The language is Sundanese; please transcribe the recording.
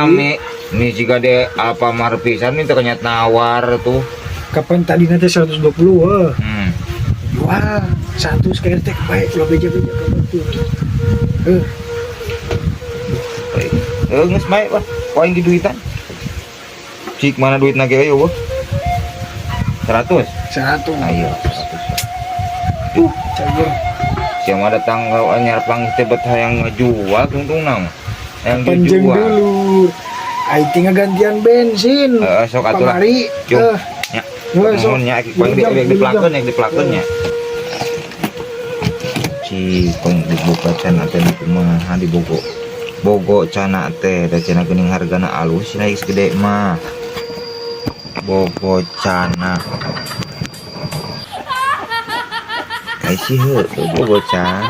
Rame. Nih jika de Alfamart pisan nih ternyata nawar tuh. Kapan tadi nanti 120 weh. Jual 100 ke RT, baik ulah beja-beja ke batur. Eh, Eh, geus bae wah. Ku aing di duitan. Cik mana duit ge euy euweuh. 100. 100. Ayo 100. Tuh, Cager. Siapa datang ke anyar panggih teh bet hayang ngejual tungtungna mah. Yang Panjang dijual. Dulu. Aing tinggal gantian bensin. Heeh, sok atuh lah. Kamari. Cung. Eh, Nya. eh, sok. Nuhun nya, ku aing di diplakeun, ya diplakeun nya. Cik, dibuka cana teh di kumaha dibogo. Bogo cana teh da cenah geuning hargana alus cenah geus gede mah. Bogo cana. Ai sih heuh bogo cana.